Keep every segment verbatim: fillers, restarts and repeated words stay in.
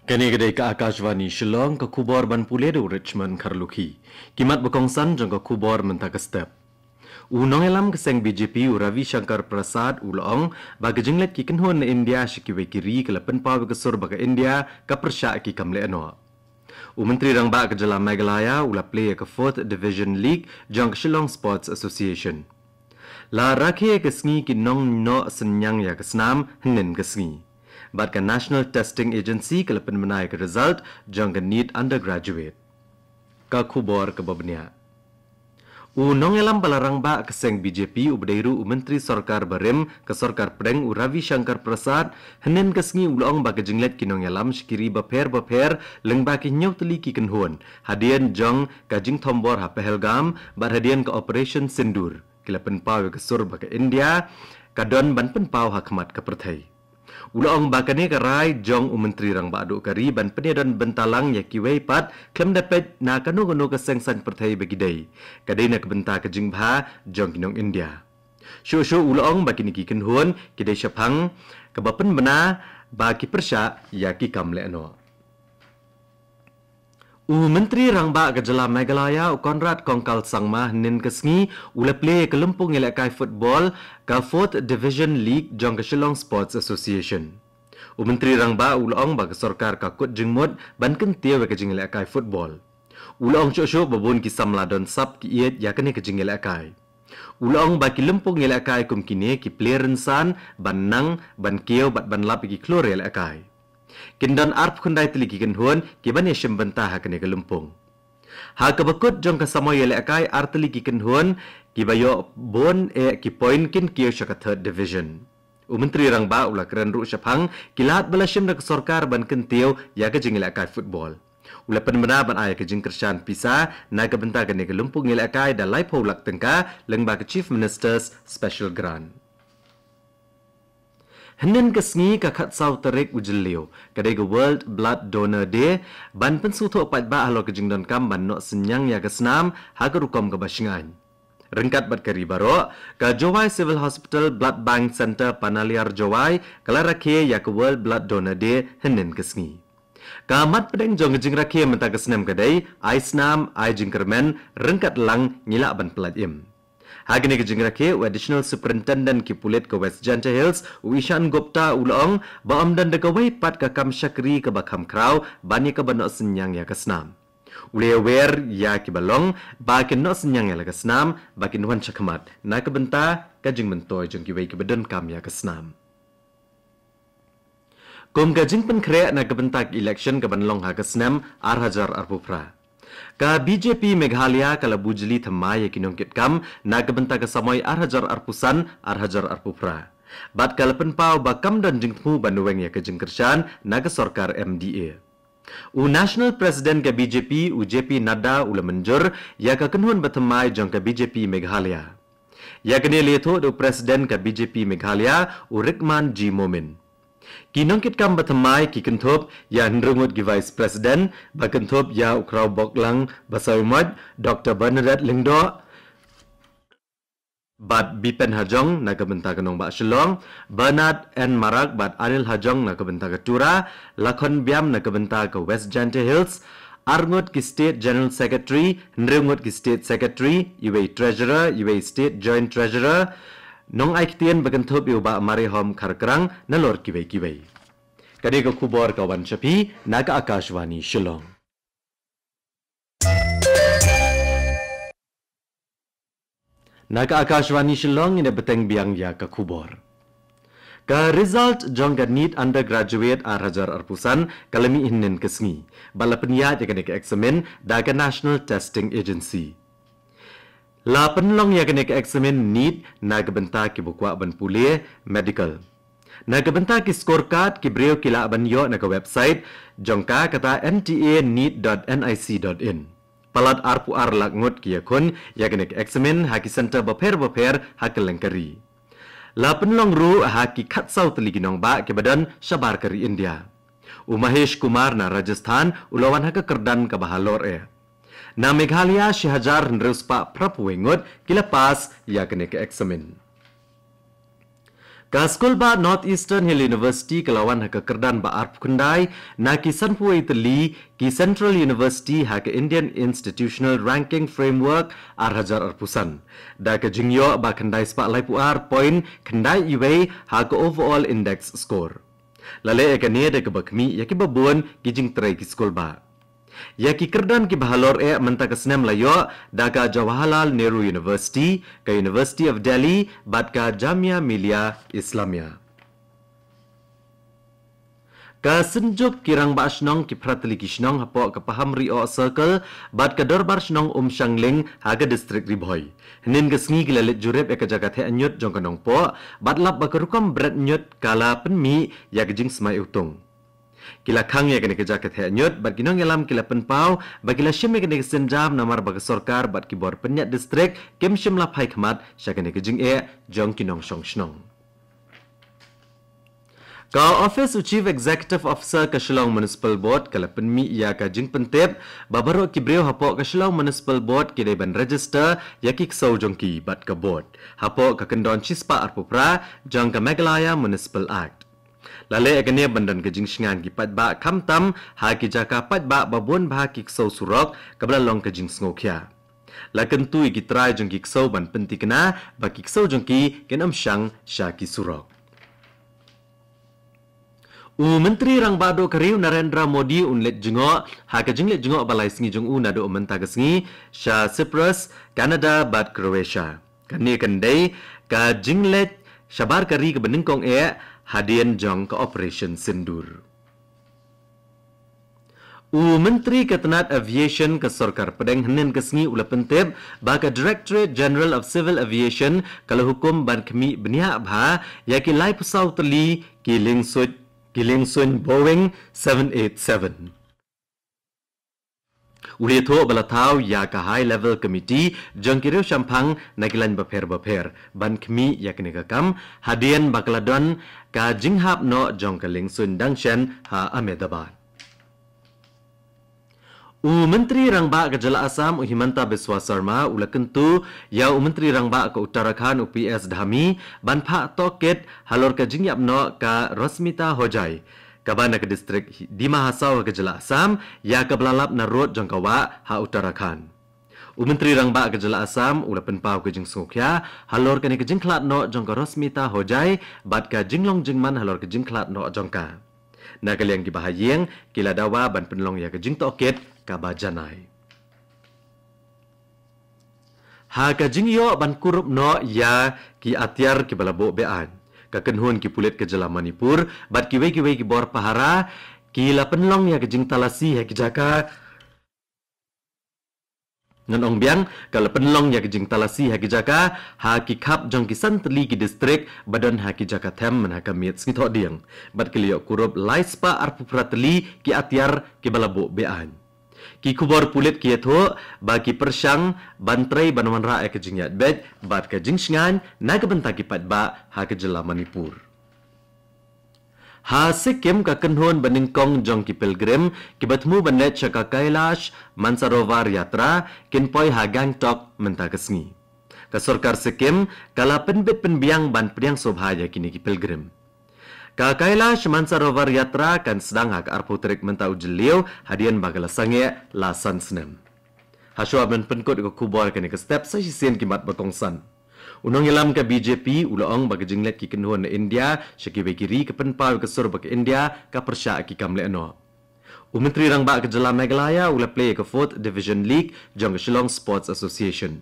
Kane ka dei ka Akashvani Shillong, ka khubor ban pule da u Richmond Kharlukhi. Ki mat ba kongsan jong ka khubor mynta ka step. U nongïalam ka seng B J P u Ravi Shankar Prasad u la ong ba ka jingleit ki kynhun na India sha kiwei ki ri ka la pynpaw ïa ka sur ba ka India ka pyrshah ki kam lehnoh. U Myntri Rangbah ka jylla Meghalaya u la plie ïa ka Fourth Division League jong ka Shillong Sports Association. La rakhe ïa ka sngi ki nongnoh synñiang ïa ka snam hynnin ka sngi. Bad ka National Testing Agency ka la pynbna ïa ka result jong ka NEET undergraduate. Ka khubor kaba bniah. U nongïalam ba la rangbah ka seng B J P uba dei ruh u Myntri Sorkar barim ka Sorkar Pdeng u Ravi Shankar Prasad, hynnin ka sngi u la ong ba ka jingleit ki nongïalam sha ki ri bapher bapher lyngba ki hynñiew tylli ki kynhun, hadien jong ka jingthombor ha Pahalgam bad hadien ka Operation Sindoor, ki la pynpaw ïa ka sur ba ka India ka don ban pynpaw ha khmat ka pyrthei. U la ong ba kane ka rai jong u Myntri Rangbah duh ka ri ban pynïadon bynta lang ïa kiwei pat khlem da peit na kano kano ka seng saiñ pyrthei ba ki dei, ka dei na ka bynta ka jingbha jong ki nong India. Shuh shuh u la ong ba kine ki kynhun ki dei shaphang kaba pynbna ba ki pyrshah ïa ki kam lehnoh. U Myntri Rangbah ka jylla Meghalaya u Conrad Kongkal Sangma hynnin ka sngi u la plie ïa ka lympung ïalehkai football ka Fourth Division League jong ka Shillong Sports Association. U Myntri Rangbah u la ong ba ka sorkar ka kut jingmut ban kyntiew ïa ka jingïalehkai football. U la ong shuh shuh ba bun ki samla don sap ki ïeit ïa kane ka jingïalehkai. U la ong ba ki lympung ïalehkai kum kine ki plie rynsan ban nang, ban kiew bad ban lap ïa ki khlur ïalehkai. Kin don arphew khyndai tylli ki kynhun ki ban ïashim bynta ha kane ka lympung. Ha kaba kut jong ka samoi ïalehkai, ar tylli ki kynhun kiba ïoh bun eh ki point kin kiew sha ka Third Division. U Myntri Rangbah u la kren ruh shaphang ki lad ba la shim da ka sorkar ban kyntiew ïa ka jingïalehkai football. U la pynbna ban ai ka jingkyrshan pisa na ka bynta kane ka lympung ïalehkai da laiphew lak tyngka lyngba ka Chief Minister's Special Grant. Hynnin ka sngi ka khatsaw tarik u Jylliew ka dei ka World Blood Donor Day, ban pynsngewthuh paidbah halor ka jingdonkam ban noh synñiang ïa ka snam ha ka rukom kaba shngaiñ. Ryngkat bad ka ri baroh, ka Jowai Civil Hospital Blood Bank Centre Panaliar Jowai ka la rakhe ïa ka World Blood Donor Day hynnin ka sngi. Ka mat pdeng jong ka jingrakhe mynta ka snem ka dei, ai snam, ai jingkyrmen, ryngkat lang ngi lah ban pyllait im. Ha kane ka jingrakhe, u Additional Superintendent ki pulit ka West Jaintia Hills, u Ishan Gupta u la ong ba ym don da kawei pat ka kam shakri kaba kham khraw ban ïa kaba noh synñiang ïa ka snam. U la ïawer ïa kiba long ba kin noh synñiang ïa la ka snam ba kin wan shakhmat na ka bynta ka jingmyntoi jong kiwei kiba donkam ïa ka snam. Kum ka jingpynkhreh na ka bynta ka election ka ban long ha ka snem ar hajar arphew phra, ka B J P Meghalaya ka la bujli thymmai ïa ki nongkitkam na ka bynta ka samoi ar hajar arphew san ar hajar arphew phra. Bad ka la pynpaw ba kam don jingthmu ban weng ïa ka jingkyrshan na ka sorkar M D A. U National President ka B J P, u J P Nadda, u la mynjur ïa ka kynhun ba thymmai jong ka B J P Meghalaya. Ïa kane la ïathuh da u President ka B J P Meghalaya, u Rickman G Momin. Ki nongkitkam ba thymmai ki kynthup ïa hynriew ngut ki Vice President, ba kynthup ïa u Khrawboklang Basaiawmoit, Doctor Bernadette Lyngdoh bad Bipen Hajong na ka bynta ka nongbah Shillong, Bernard N Marak bad Anil Hajong na ka bynta ka Tura, Lakhon Biam na ka bynta ka West Jaintia Hills, ar ngut ki State General Secretary, hynriew ngut ki State Secretary, iwei Treasurer, iwei State Joint Treasurer, nongai ktien ba kynthup ïa u Bah Marihom Kharkrang, nalor kiwei kiwei. Ka dei ka khubor ka wan sha phi na ka Akashvani Shillong. Na ka Akashvani Shillong, ngin ïa bteng biang ïa ka khubor. Ka result jong ka NEET Undergraduate ar hajar arphew san ka la mih hynnin ka sngi, bad la pynïaid ïa kane ka eksamin da ka National Testing Agency. La pynlong ïa kane ka eksamin NEET na ka bynta kiba kwah ban pule medical. Na ka bynta ki scorecard, ki briew ki lah ban ïoh na ka website jong ka, kata N T A neet dot N I C dot in. Palat arphew ar lak ngut ki ïakhun ïa kane ka eksamin ha ki centre bapher bapher ha kylleng ka ri. La pynlong ruh ha ki khatsaw tylli ki nongbah kiba don shabar ka ri India. U Mahesh Kumar na Rajasthan u la wan ha ka kyrdan kaba halor eh. Na Meghalaya, shi hajar hynriew spah phraphew wei ngut ki la pass ïa kane ka eksamin. Ka skulbah North Eastern Hill University ka la wan ha ka kyrdan ba arphew khyndai na ki sanphew wei tylli ki Central University ha ka Indian Institutional Ranking Framework ar hajar arphew san, da ka jingïoh ba khyndai spah laiphew ar point khyndai wei ha ka overall index score. La leh ïa kane da kaba khmih ïa kiba bun ki jingtrei ki skulbah. Ïa ki kyrdan kiba halor eh mynta ka snem la ïoh da ka Jawaharlal Nehru University, ka University of Delhi bad ka Jamia Millia Islamia. Ka Synjuk ki Rangbah Shnong ki phra tylli ki shnong hapoh ka Pahamrioh Circle bad ka Dorbar Shnong Umshangling ha ka District Ri Bhoi, hynnin ka sngi ki la leit jurip ïa ka jaka theh ñiut jong ka Nongpoh bad lap ba ka rukom bret ñiut ka la pynmih ïa ka jingsmai utung. Ki la khang ïa kane ka jaka theh ñiut bad ki nongïalam ki la pynpaw ba ki la shim ïa kane ka sienjam namar ba ka sorkar bad ki bor pynïaid district kim shym la phai khmat sha kane ka jingeh jong ki nongshong shnong. Ka Office u Chief Executive Officer ka Shillong Municipal Board ka la pynmih ïa ka jingpyntip ba baroh ki briew hapoh ka Shillong Municipal Board ki dei ban register ïa ki ksew jong ki bad ka board hapoh ka kyndon shispah arphew phra jong ka Meghalaya Municipal Act. La leh ïa kane ban don ka jingshngaiñ ki paidbah khamtam ha ki jaka paidbah ba bun bha ki ksew surok kaba la long ka jingsngewkhia. La kyntu ïa ki trai jong ki ksew ban pyntikna ba ki ksew jong ki kin ym shang sha ki surok. U Myntri Rangbah Duh ka ri u Narendra Modi un leit jngoh ha ka jingleit jngoh ba lai sngi jong u naduh mynta ka sngi sha Cyprus, Canada bad Croatia. Kane kan dei ka jingleit shabar ka ri kaba nyngkong eh hadien jong ka Operation Sindoor. U Myntri ka tnat Aviation ka Sorkar Pdeng hynnin ka sngi u la pyntip ba ka Directorate General of Civil Aviation ka la hukum ban khmih bniah bha ïa ki laiphew saw tylli ki liengsuiñ, ki liengsuiñ Boeing seven eight seven. U la ïathuh ba la thaw ïa ka High Level Committee jong ki riewshemphang na ki lain bapher bapher ban khmih ïa kane ka kam hadien ba ka la don ka jinghap noh jong ka liengsuiñ dang shen ha Ahmedabad. U Myntri Rangbah ka jylla Assam u Himanta Biswa Sarma u la kyntu ïa u Myntri Rangbah ka Uttarakhand u P S Dhami ban phah tohkit halor ka jingïap noh ka Rosmita Hojai, kaba na ka distrik Dima Hasao ha ka jylla Assam, ïa kaba la lap na rud jong ka wah ha Uttarakhand. U Myntri Rangbah ka jylla Assam u la pynpaw ka jingsngewkhia halor kane ka jingkhlad noh jong ka Rosmita Hojai bad ka jinglong jingman halor ka jingkhlad noh jong ka. Na ka liang kiba ha ïing ki la dawa ban pynlong ïa ka jingtohkit kaba janai. Ha ka jingïoh ban kurup noh ïa ki atiar kiba la buh be-aiñ, ka kynhun ki pulit ka jylla Manipur bad kiwei kiwei ki bor pahara ki la pynlong ïa ka jingtalasi ha ki jaka. Ngan ong biang, ka la pynlong ïa ka jingtalasi ha ki jaka ha ki khap jong ki san tylli ki distrik ba don ha ki jaka them mynha ka miet sngi Thohdieng bad ki la ïoh kurup lai spah arphew phra tylli ki atiar kiba la buh be-aiñ. Ki khubor pulit ki ïathuh ba ki pyrshang ban trei ban wanrah ïa ka jingïaid beit bad ka jingshngaiñ na ka bynta ki paidbah ha ka jylla Manipur. Ha Sikkim, ka kynhun ba nyngkong jong ki pilgrim kiba thmu ban leit sha ka Kailash Mansarovar Yatra kin poi ha Gangtok mynta ka sngi. Ka sorkar Sikkim ka la pynbit pynbiang ban pdiang sngewbha ïa kine ki pilgrim. Ka Kailash Mansarovar Yatra kan sdang ha ka arphew tarik mynta u Jylliew hadien ba ka la sangeh la san snem. Hashwa ban pynkut ka khubor kane ka step, sa shisien ki mat ba kongsan. U nongïalam ka B J P u la ong ba ka jingleit ki kynhun na India sha kiwei ki ri ka pynpaw ïa ka sur ba ka India ka pyrshah ïa ki kam lehnoh. U Myntri Rangbah ka jylla Meghalaya u la plie ïa ka Fourth Division League jong ka Shillong Sports Association.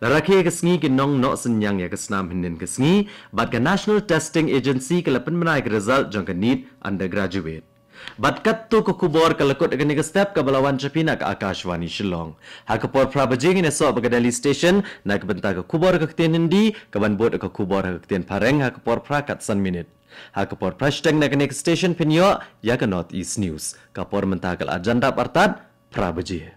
La rakhe ïa ka sngi ki nongnoh synñiang ïa ka snam hynnin ka sngi bad ka National Testing Agency ka la pynbna ïa ka result jong ka NEET Undergraduate. Bad katto ka khubor ka la kut ha kane ka step kaba la wan sha phi na ka Akashvani Shillong. Ha ka por phra baje ngin ïasoh bad ka Delhi Station na ka bynta ka khubor ha ka ktien Hindi, kaban bud ka khubor ha ka ktien Phareng ha ka por phra kat san minit. Ha ka por phra shiteng na kane ka station phin ïoh ïa ka North East News. Ka por mynta ka la jan dap artat phra baje.